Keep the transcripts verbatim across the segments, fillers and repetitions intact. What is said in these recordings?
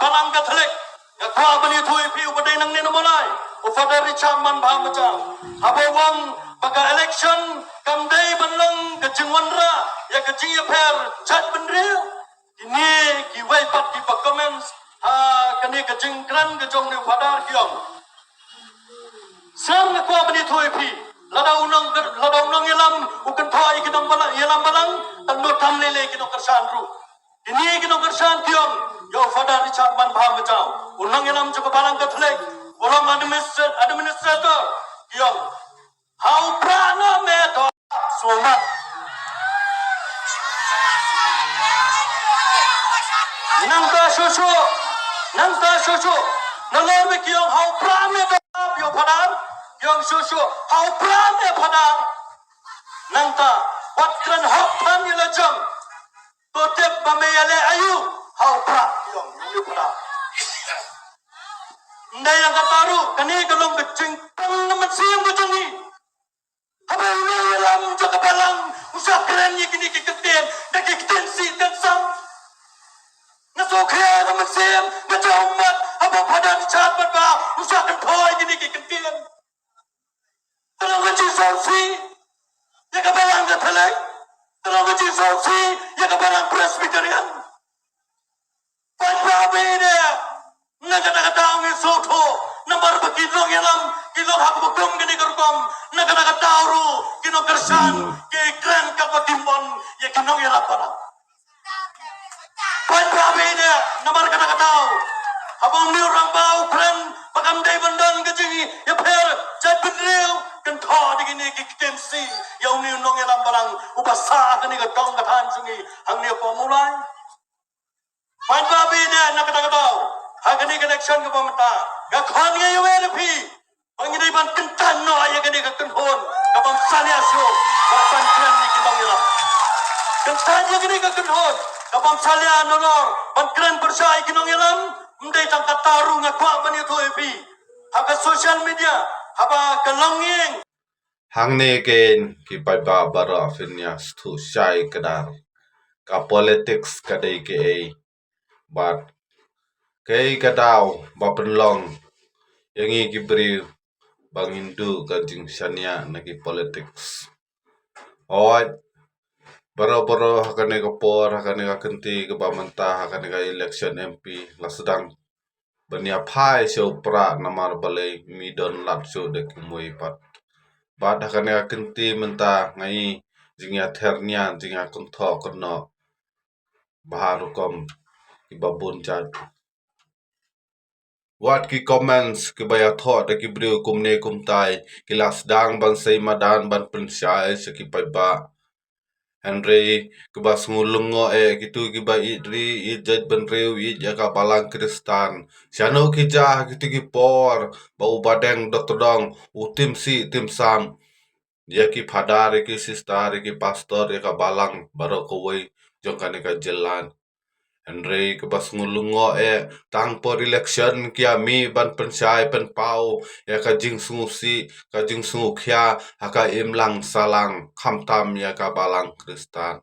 Balang Katholik, nga kwah ban ïathuh ïa phi uba dei nangne na Mawlai, u Father Richard Manbha Majaw. Haba u ong ba ka election kam dei ban long ka jingwanrah ïa ka jingïapher jaitbynriew. Kine kiwei pat kiba comments ha kane ka jingkren ka jong une u Father ki ong. Sngap, nga kwah ban ïathuh ïa phi. Lada u nong, lada u nongïalam u kynthoh ïa ki nongbalang, ïalam balang, tang nud tam lei lei ki nongkyrshan ruh. Kine ki nongkyrshan ki ong ïa u Father Richard Manbha Majaw, u nongïalam jong ka Balang Katholik, u long administra-, administrator, ki ong, ha u prah noh me to. Sngewmat. Nangta shuh shuh, nangta shuh shuh, nalor ba ki ong ha u prah me to ïa u Father, ki ong shuh shuh ha u prah me Father. Nangta wat kren hok than ïa la jong. To tip ba me ïaleh aïu ha u prah, ki ong ïa u Father. Ym dei tang katta ruh, kane ka long ka jingpang na mynsiem ka jong ngi. Haba u nongïalam jong ka balang u sa kren ïa kine ki kyntien da ki ktien sih ktien sam. Nga sngewkhia na mynsiem, nga jaw ummat haba u Father Richard Manbha u sa kynthoh ïa kine ki kyntien. Te long ka jingsngewsih ïa ka Balang Katholik, te long ka jingsngewsih ïa ka Balang Presbyterian. Paidbah ba ïeit, na kata ka daw ngi sngewthuh namar ba ki nongïalam ki long ha kaba kum kane ka rukom. Na kata ka daw ruh ki nongkyrshan ki kren katba kim mon ïa ki nongïalam balang. Paidbah ba ïeit, namar kata ka daw haba une u rangbah u kren ba kam dei ban don ka jingïapher jaitbynriew, kynthoh da kine ki ktien sih ïa une u nongïalam balang uba sah ha kane ka dong ka thaiñ jong ngi hangne hapoh Mawlai. Paidbah ba ïeit, na kata ka daw ha kane ka election kaba mynta nga khot, nga ïa wei na phi ba ngi dei ban kyntait noh ïa kane ka kynhun kabym salia shuh ban kren ïa ki nongïalam. Kyntait ïa kane ka kynhun kabym salia nalor ban kren pyrshah ïa ki nongïalam. Ym dei tang katta ruh, nga kwah ban ïathuh ïa phi ha ka social media haba ka longïing. Hangne kein ki paidbah baroh phin ïa sngewthuh shai kdar ka politics ka dei kaei bad kaei ka daw ba pynlong ïa ngi ki briew ba ngin duh ka jingshaniah na ki politics. Hooid, baroh baroh ha kane ka por, ha kane ka kynti kaba mynta, ha kane ka election M P la sdang ban ïa phai sha u prah namar balei, ym don lad shuh da kumwei pat. Bad ha kane ka kynti mynta nga i jingïather nian, jingïakynthoh kynnoh bha rukom kiba bun jait. Wat ki comments kiba ïathoh da ki briew kumne kumtai ki la sdang ban sei madan ban pynshai sha ki paidbah. Hynrei kiba sngew lyngngoh eh, kito kiba ïeit ri, ïeit jaitbynriew, ïeit ïa ka Balang Khristan, shano ki jia ha kito ki por ba u Badeng Dr Dong u tim sih tim sam ïa ki phadar, ïa ki sister, ïa ki pastor, ïa ka balang baroh kawei jong kane ka jylla. Hynrei kiba sngew lyngngoh eh, tang por election ki ïa mih ban pynshai pynpaw ïa ka jingsngewsih, ka jingsngewkhia ha ka imlang sahlang, khamtam ïa ka Balang Khristan.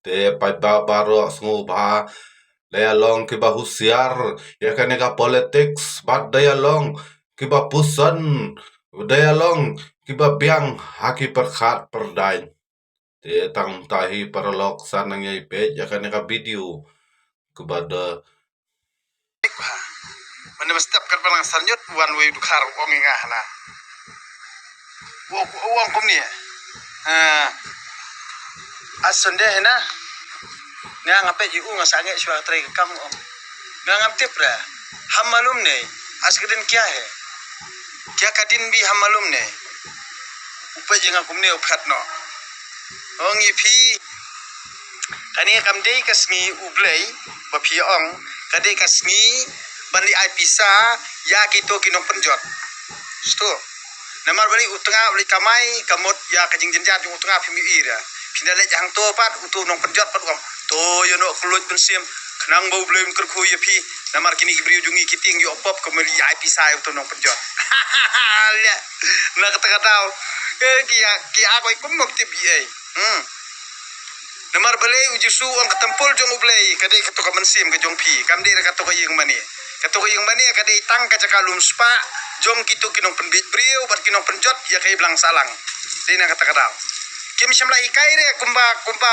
Te paidbah baroh sngewbha, da ïa long kiba husiar ïa kane ka politics bad da ïa long kiba puson, da ïa long kiba biang ha ki pyrkhat pyrdaiñ. Te tang mynta hi paralok, sa nang ïai peit ïa kane ka video kaba da. Mane ba step kat ba nang san ñiut wan wei u dkhar u ong ïa nga hana. U ong kumne. As Sunday hina. Nga nga peit ïa u nga sangeh shuwa ka trei ka kam, u ong. Nga ngam tip re. Ham malum ne. As ka din kya hai? Kya ka din bhi ham malum ne. U peit ïa nga kumne u phet noh. Ong ïa phi. Kane kam dei ka sngi U Blei ba phi ong, ka dei ka sngi ban leit ai pisa ïa kito ki nongpynjot. Sto. Namar ba leit u tnga, u leit kamai, ka mut ïa ka jingjynjar jong u tnga phim ïohi re. Phin da leit hangto pat uto u nongpynjot pat u ong, to ïa noh khluit mynsiem, khnang ba U Blei un kyrkhu ïa phi. Namar kine ki briew jong ngi ki tieng ïoh pop, ka mut leit ai pisa ïa uto u nongpynjot. Leh. Na kata ka daw. Eh, ki ïa, ki ïa koi kum ngam tip ei. Hmm. Namar balei u Jisu u ong ka templ jong U Blei ka dei kato ka mynsiem ka jong phi, kam dei kato ka ïing mane. Kato ka ïing mane ka dei tang ka jaka lum spah jong kito ki nongpynbieit briew bad ki nongpynjot ïa ka balang sahlang. Dei na kata ka daw kim shym la hikai re kumba, kumba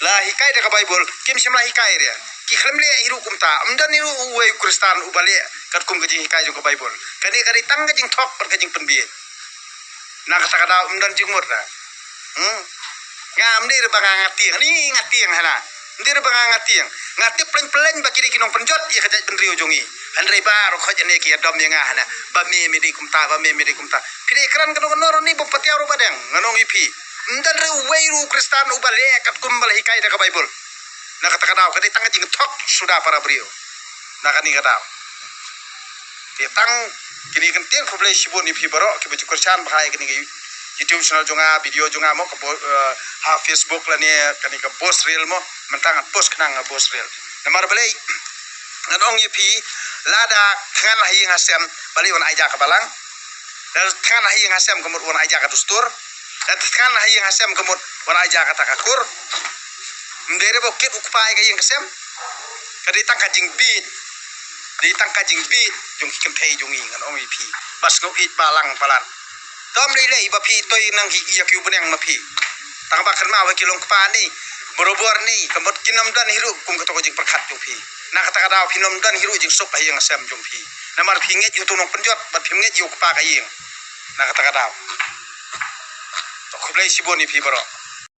la hikai da ka Baibl, kim shym la hikai re. Ki khlem leh hi ruh kumta, ym don hi ruh uwei u Khristan uba leh katkum ka jinghikai jong ka Baibl. Kane ka dei tang ka jingthok bad ka jingpynbieit. Na kata ka daw ym don jingmut da. Hmm. Nga ym dei ruh ba nga nga tieng, ni nga tieng hana. Ym dei ruh ba nga nga tieng. Nga tip pleng pleng ba ki dei ki nongpynjot ïa ka jaitbynriew jong ngi. Hynrei baroh khoit ïa ne ki ïadom ïa nga hana. Ba me me dei kumta, ba me me dei kumta. Phi dei kren kano kano ruh ni bym patiaw ruh ba dang. Ngan ong ïa phi. Ym don ruh uwei ruh u Khristan uba leh katkum ba la hikai da ka Baibl. Na kata ka daw ka dei tang ka jingthok suda para briew. Na kane ka daw. Te tang kine ki ktien, khublei shibun ïa phi baroh kiba ju kyrshan bha ïa kane ka YouTube channel jong nga, video jong nga mo, ka bo-, eh, ha Facebook lane kane ka post reel mo, mynta ngan post khnang ha post reel. Namar balei ngan ong ïa phi, lada thngan ha ïing ha sem balei wan ai ja ka balang. Lada thngan ha ïing ha sem ka mut wan ai ja ka dustur. Lada thngan ha ïing ha sem ka mut wan ai ja kata ka kur. Ym dei re ba u kit u kpa ïa ka ïing ka sem. Ka dei tang ka jingbit. Dei tang ka jingbit jong ki kynthei jong ngi, ngan ong ïa phi. Ba sngew ïeit ba lang palat. Tom dei lei ba phi toi nang hi ïa ki u bneng ma phi. Tang ba kynmaw ba ki long kpa ni, barabor ni, ka mut kin ym don hi ruh kum kato ka jingpyrkhat jong phi. Na kata ka daw phin ym don hi ruh jingsuk ha ïing ha sem jong phi. Namar phi ngeit ïa uto u nongpynjot bad phi ngeit ïa u kpa ka ïing. Na kata ka daw. To khublei shibun ïa phi baroh.